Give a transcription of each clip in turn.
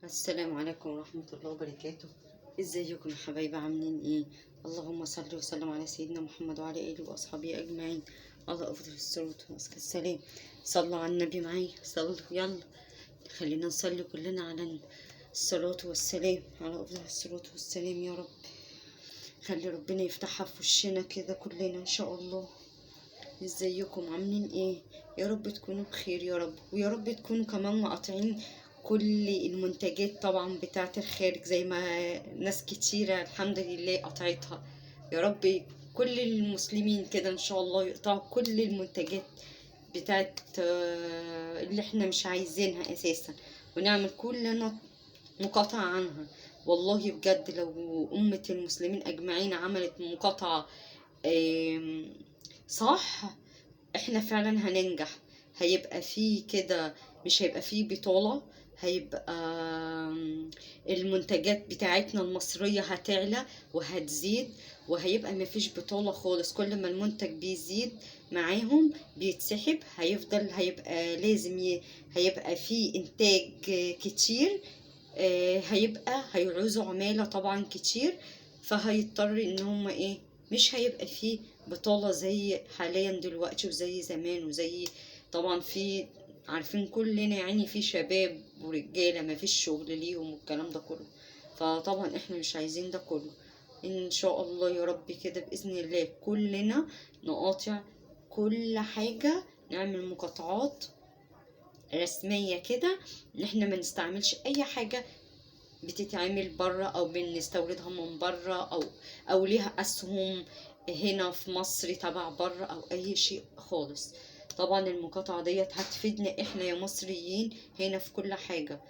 السلام عليكم ورحمة الله وبركاته. ازيكم يا حبايبي، عاملين ايه؟ اللهم صل وسلم على سيدنا محمد وعلى اله واصحابه اجمعين. الله افضل الصلاة وازكى السلام. صلوا على النبي معايا، صلوا، يلا خلينا نصلي كلنا على الصلاة والسلام، على افضل الصلاة والسلام يا رب. خلي ربنا يفتحها في وشنا كده كلنا ان شاء الله. ازيكم عاملين ايه؟ يا رب تكونوا بخير يا رب، ويا رب تكونوا كمان مقاطعين كل المنتجات طبعا بتاعت الخارج زي ما ناس كتيرة الحمد لله قطعتها. يا رب كل المسلمين كده ان شاء الله يقطعوا كل المنتجات بتاعت اللي احنا مش عايزينها اساسا، ونعمل كلنا مقاطعة عنها. والله بجد لو أمة المسلمين أجمعين عملت مقاطعة صح، احنا فعلا هننجح. هيبقى فيه كده، مش هيبقى فيه بطالة، هيبقى المنتجات بتاعتنا المصرية هتعلى وهتزيد، وهيبقى مفيش بطالة خالص. كل ما المنتج بيزيد معاهم بيتسحب، هيفضل هيبقى لازم هيبقى فيه انتاج كتير، هيبقى هيعوزوا عمالة طبعا كتير، فهيضطر ان هم ايه، مش هيبقى فيه بطالة زي حاليا دلوقتي وزي زمان وزي طبعا في عارفين كلنا يعني في شباب ورجالة ما فيش شغل ليهم والكلام ده كله. فطبعا احنا مش عايزين ده كله. ان شاء الله يا رب كده بإذن الله كلنا نقاطع كل حاجة، نعمل مقاطعات رسمية كده ان احنا ما نستعملش اي حاجة بتتعمل بره او بنستوردها من بره او ليها اسهم هنا في مصر تبع بره او اي شيء خالص. طبعا المقاطعة ديت هتفيدنا احنا يا مصريين هنا في كل حاجة.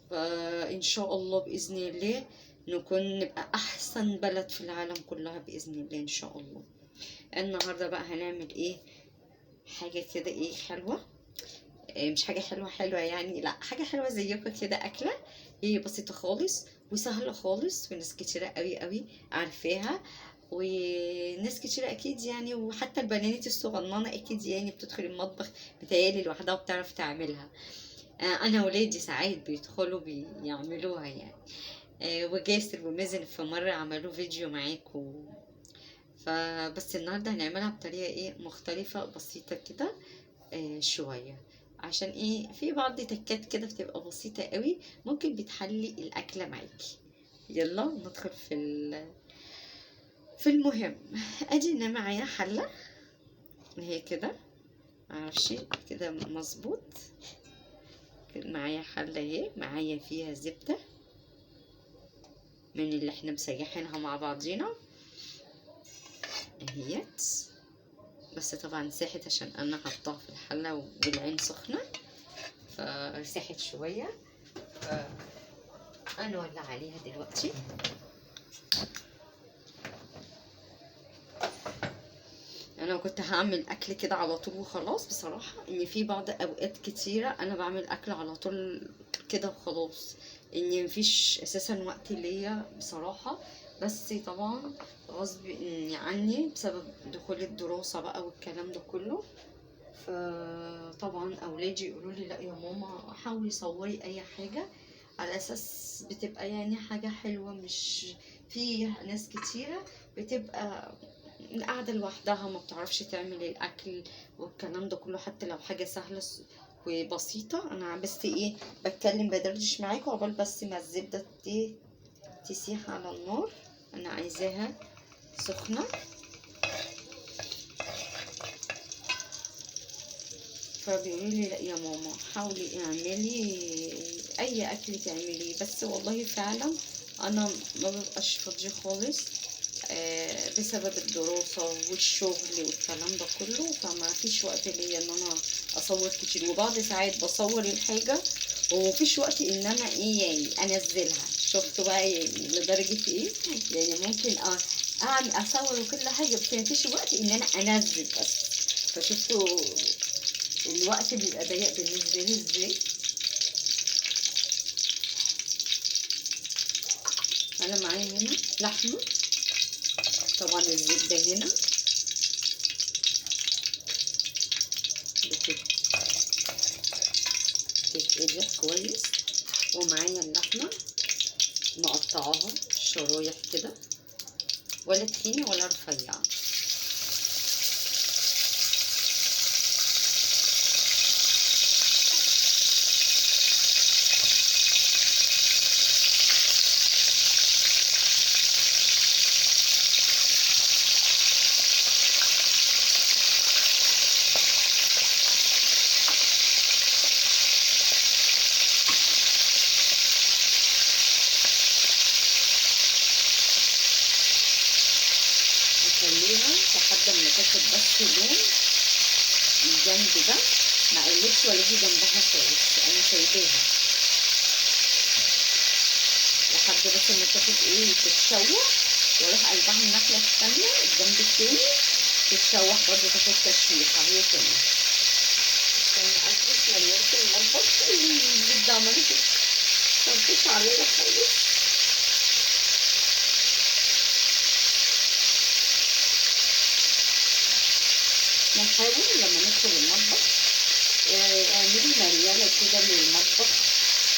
فان شاء الله بإذن الله نكون نبقى احسن بلد في العالم كلها بإذن الله ان شاء الله. النهاردة بقى هنعمل ايه؟ حاجة كده ايه حلوة، مش حاجة حلوة حلوة يعني، لا حاجة حلوة زيكم كده، أكلة هي بسيطة خالص وسهلة خالص، وناس كتيرة قوي قوي عارفاها، وناس كتيرة أكيد يعني، وحتى البنات الصغننة أكيد يعني بتدخل المطبخ بتهيألي لوحدها وبتعرف تعملها. أنا ولادي ساعات بيدخلوا بيعملوها يعني، وجاسر ومازن في مرة عملوا فيديو معاكم. فبس النهاردة هنعملها بطريقة إيه مختلفة بسيطة كده شوية، عشان ايه في بعض تكات كده بتبقى بسيطة قوي ممكن بتحلي الأكلة معاكي. يلا ندخل في المهم. ادي انا معايا حلة اهي كده، معرفش كده مظبوط، معايا حلة اهي، معايا فيها زبدة من اللي احنا مسيحينها مع بعضينا اهيت، بس طبعا ساحت عشان انا حطاها في الحلة والعين سخنة فساحت شوية، فانا ولع عليها دلوقتي. انا كنت هعمل اكل كده على طول وخلاص، بصراحة ان في بعض اوقات كتيرة انا بعمل اكل على طول كده وخلاص، ان مفيش اساسا وقت ليا بصراحة، بس طبعا غصب عني بسبب دخول الدراسة بقى والكلام ده كله. فطبعا اولادي يقولوا لي لا يا ماما حاولي صوري اي حاجة على اساس بتبقى يعني حاجة حلوة، مش في ناس كتيرة بتبقى قاعدة لوحدها ما بتعرفش تعمل الاكل والكلام ده كله، حتى لو حاجة سهلة وبسيطة. انا بس ايه بتكلم بدردش معاكم عقبال بس ما الزبدة تسيح على النار، انا عايزاها سخنة. فبيقولوا لي لا يا ماما حاولي اعملي اي اكل تعمليه، بس والله فعلا انا ما ببقاش فاضية خالص بسبب الدراسة والشغل والكلام ده كله، فما فيش وقت ليا ان انا اصور كتير، وبعض ساعات بصور الحاجة ومفيش وقت ان انا ايه يعني انزلها. شفتوا بقى يعني لدرجة ايه، يعني ممكن اعمل اصور وكل حاجة بس مفيش وقت ان انا انزل بس. فشفتوا الوقت بيبقى ضيق بالنسبة لي ازاي. انا معايا هنا لحمة، طبعا الزبدة هنا بتتقدح كويس، ومعايا اللحمة مقطعاها شرايح كده، ولا تخينة ولا رفيعة. اخليها لحد ما تاخد بس لون الجنب ده، ما اقلبش ولا اجي جنبها خالص، انا سايباها لحد بس ما تاخد ايه، تتشوح، واروح قلبها الناحية الثانية الجنب التاني تتشوح برضه، تاخد تشويحه هي كمان. استنى البس مليانة المطبخ الزبدة عماله تطرطش عليا خالص. نحاول لما ندخل المطبخ اعملي مريالة كده للمطبخ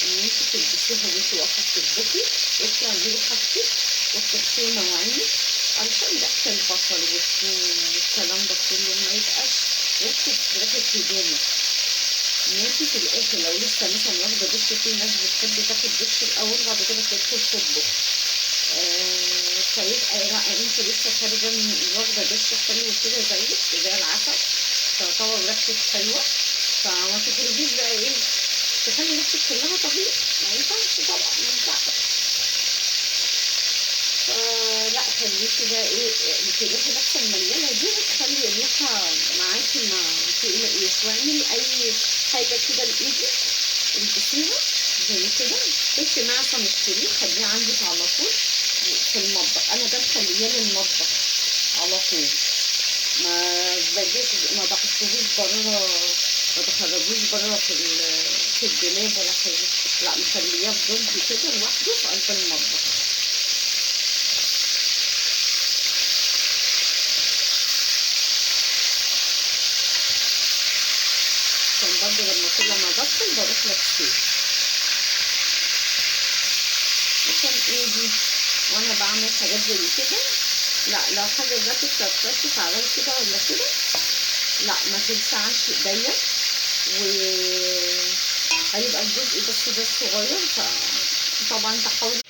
ان انت تلبسيها وانت واقفة بتطبخي وبتعملي حاجتك وبتغسلي مواعينك، علشان ريحه البصل والثوم والكلام ده كله ما يبقاش ريحه هدومك. ان انت في الاخر لو لسه مثلا واخده دش، في ناس بتحب تاخد دش الاول وبعد كده تدخل تطبخ، فيبقى لا انت لسه خارجه من واخده دش حلو كده زيك زي العسل، فطبعا ريحتك حلوة، فما تخرجيش بقى ايه تخلي ريحتك كلها طبيعي، ما ينفعش طبعا، ما ينفعش. فلا خليكي بقى ايه، تروحي لابسه المليانة دي هتخلي الريحة معاكي ما تقلقيش. واعملي اي حاجة كده لايدك البسيها زي كده، مش معصم اشتريه خليه عندك على طول في المطبخ. انا ده مخليه للمطبخ على طول، ما بجيش ما بحطهوش بره، ما بخرجوش بره في الدولاب ولا حاجة، لا مخليه في درج كده لوحده في قلب المطبخ. عشان برضه لما كل ما بدخل بروح لابسيه عشان ايدي وانا بعمل حاجات زي كده، لا لو حاجة جت اتطرطشت عليا كده ولا كده لا ما تلسعش ايديا، وهيبقى الجزء بس ده الصغير. فطبعا تحاولي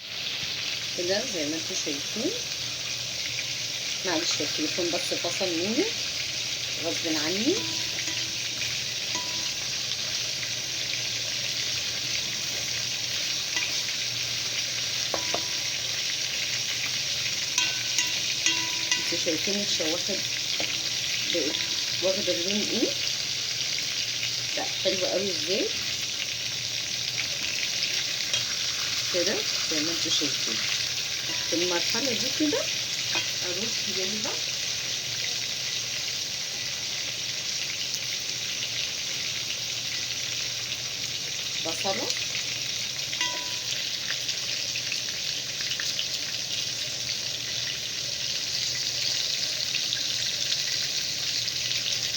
كده زي ما انتم شايفين. معلش التليفون بس فصل مني غصب عني. انتوا شايفين اتشوحت بقت واخده اللون ايه، بقى حلو قوي ازاي كده زي ما انتوا شايفين. في المرحلة دي كده اروح جايبه بصله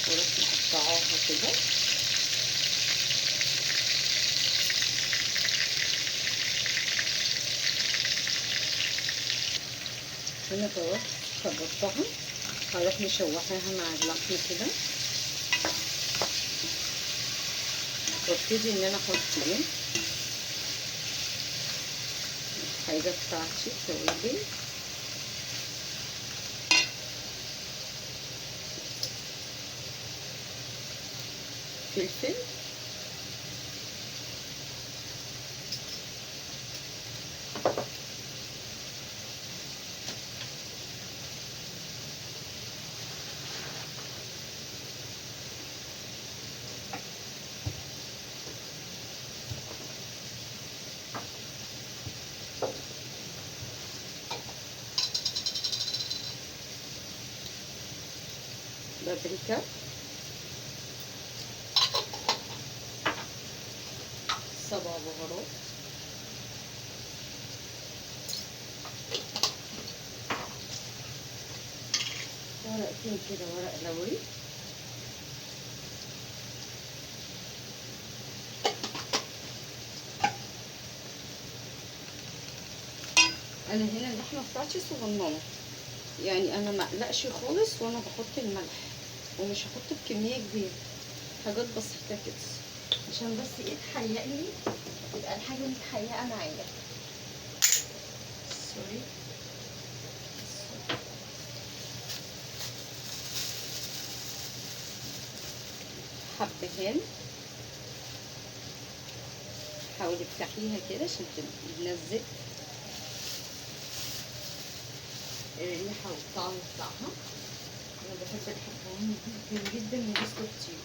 واروح مقطعاها كده، هنا خلاص خرجتها، هروح مشوحاها مع اللحمة كده، وابتدي ان انا احط ايه الحاجة بتاعتي التوابل. فلفل، بابريكا، 7 بهارات، ورقتين كده ورق لوري، انا هنا اللحمة بتاعتي صغننه، يعني انا ما اقلقش خالص وانا بحط الملح، ومش هحط بكمية كبيرة، حاجات بسيطة كده عشان بس ايه تحيقني، تبقى الحاجة متحيقه معايا. سوري. حبهان، حاولي افتحيها كده عشان تنزل الريحة والطعم بتاعها. انا بحب الحبهان جدا جدا وجوز الطيب،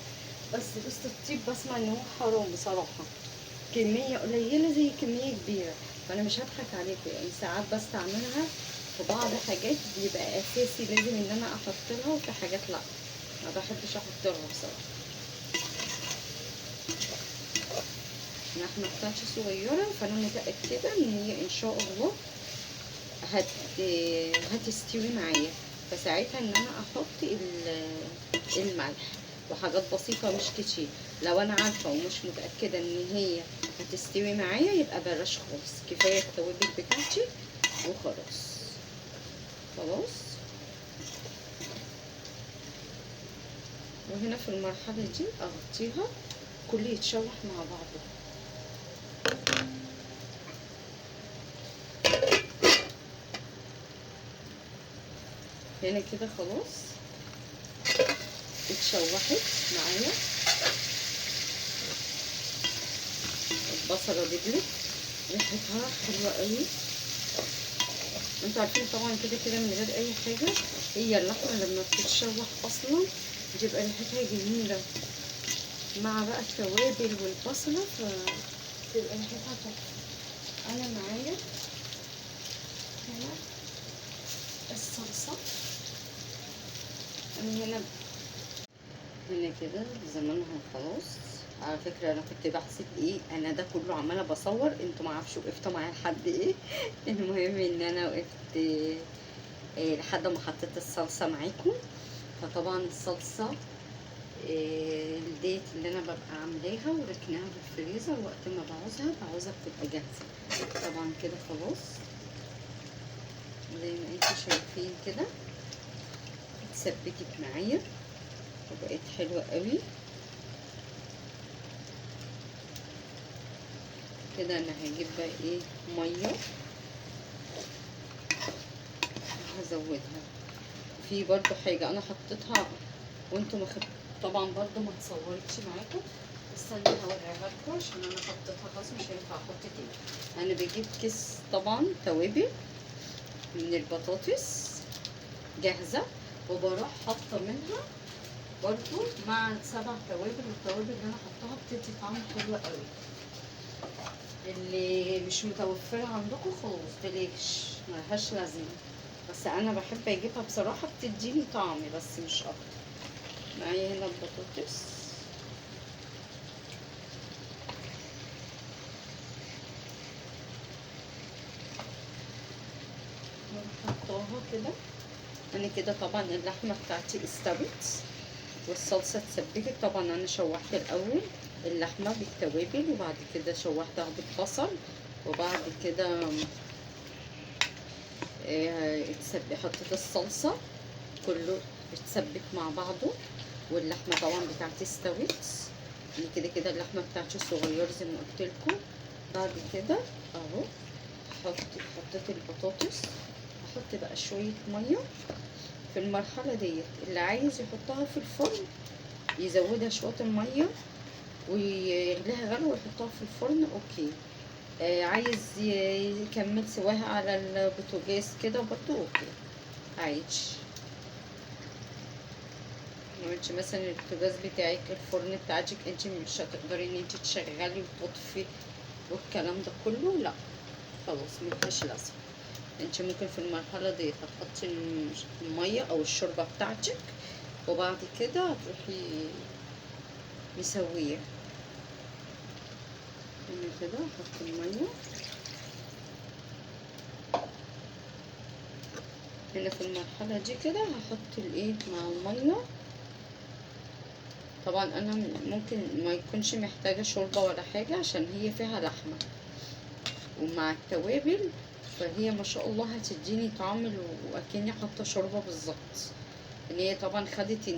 بس جوز الطيب بسمع ان هو حرام بصراحة، كمية قليله زي كمية كبيرة، فانا مش هضحك عليكم، يعني ساعات بستعملها في بعض حاجات بيبقى اساسي لازم ان انا احط لها، وفي حاجات لا ما بحبش احط لها بصراحة. اللحمة بتاعتي صغيرة، فانا متاكدة ان هي ان شاء الله هتستوي معايا، فساعتها ان انا احط الملح وحاجات بسيطة مش كتير. لو انا عارفه ومش متاكدة ان هي هتستوي معايا يبقى بلاش خالص، كفاية التوابل بتاعتي وخلاص. خلاص، وهنا في المرحلة دي اغطيها كله يتشوح مع بعضه. هنا كده خلاص اتشوحت معايا، البصله دبلت، ريحتها حلوة قوي. انتوا عارفين طبعا كده كده من غير اي حاجة، هي اللحمة لما بتتشوح اصلا بتبقى ريحتها جميلة، مع بقى التوابل والبصله فتبقى ريحتها تحفة. انا معايا هنا الصلصه، انا هنا كده زمانها خلاص. على فكرة انا كنت بحسب ايه، انا ده كله عماله بصور، انتوا ما عارفش وقفتوا معايا لحد ايه. المهم ان انا وقفت إيه لحد ما حطيت الصلصه معاكم. فطبعا الصلصه إيه ديت اللي انا ببقى عاملاها وركناها في الفريزر، وقت ما بعوزها بتبقى جاهزة. طبعا كده خلاص زي ما انتوا شايفين كده اتسبكت معايا وبقت حلوة قوي كده. انا هجيب بقى ايه مية هزودها. في برضو حاجة انا حطيتها وانتوا ما خدتوا طبعا برضو ما اتصورتش معاكم، بس انا هوريها لكم عشان انا حطيتها خلاص مش هينفع احط تاني. انا بجيب كيس طبعا توابل من البطاطس جاهزة، وبروح حاطه منها برضو مع 7 توابل، والتوابل اللي انا حطاها بتدي طعم حلو قوي. اللي مش متوفرة عندكم خلاص بلاش، ملهاش لازمه، بس انا بحب اجيبها بصراحة بتديني طعم بس مش اكتر. معايا هنا البطاطس، حطاها كده. انا كده طبعا اللحمة بتاعتي استوت والصلصه اتسبكت. طبعا انا شوحت الاول اللحمة بالتوابل، وبعد كده شوحتها بالبصل، وبعد كده حطيت الصلصه، كله اتسبك مع بعضه. واللحمة طبعا بتاعتي استوت. انا كده كده اللحمة بتاعتي صغيرة زي ما قلت لكم. بعد كده اهو حطيت البطاطس. هحط بقى شوية مية في المرحلة ديت. اللي عايز يحطها في الفرن يزودها شوية المية ويغليها غلوه ويحطها في الفرن، okay. عايز يكمل سواها على البوتاجاز كده برضو okay، عايش. لو انت مثلا البوتاجاز بتاعك الفرن بتاعتك انت مش هتقدري ان انت تشغلي وتطفي والكلام ده كله، لا خلاص ملهاش لازمه. انت ممكن في المرحلة دي هتحطي المية او الشوربة بتاعتك، وبعد كده هتروحي مسويه. انا كده هحط المية هنا في المرحلة دي كده، هحط الايه مع المية. طبعا انا ممكن ما يكونش محتاجه شوربة ولا حاجة عشان هي فيها لحمه، ومع التوابل فهي ما شاء الله هتديني طعم وأكني حاطة شوربة بالظبط. ان هي طبعا خدت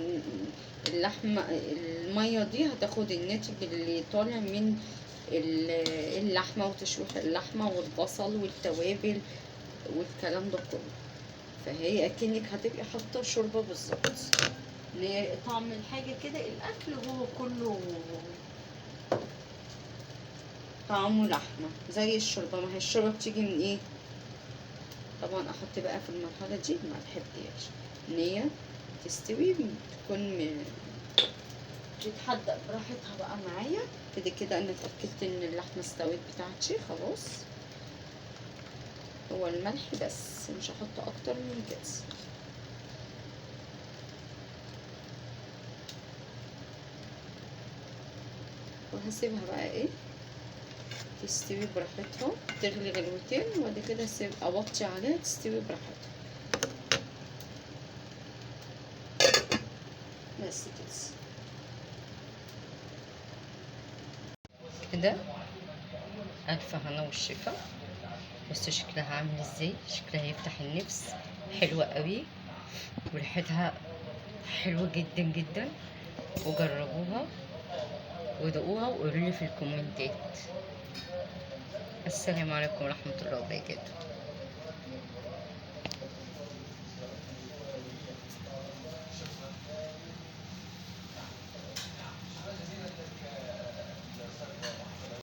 اللحمة، المية دي هتاخد الناتج اللي طالع من اللحمة وتشويح اللحمة والبصل والتوابل والكلام ده كله، فهي اكنك هتبقي حاطة شوربة بالظبط. ان هي طعم الحاجة كده، الاكل هو كله طعمه لحمة زي الشوربة. ما هي الشوربة بتيجي من ايه؟ طبعا احط بقى في المرحلة دي ملح بتاعي ان هي تستوي، تكون تتحدق براحتها بقى معايا كده كده. انا اتاكدت ان اللحمة استوت بتاعتي خلاص، هو الملح بس مش هحط اكتر من كده. وهسيبها بقى ايه تستوي براحتها، تغلي غلوتين وبعد كده اسيب اوطي عليها تستوي براحتها بس كده كده. الف هنا والشفا. بصوا شكلها عامل ازاي، شكلها يفتح النفس، حلوة قوي وريحتها حلوة جدا جدا. وجربوها ودوقوها وقولوا لي في الكومنتات. السلام عليكم ورحمة الله وبركاته.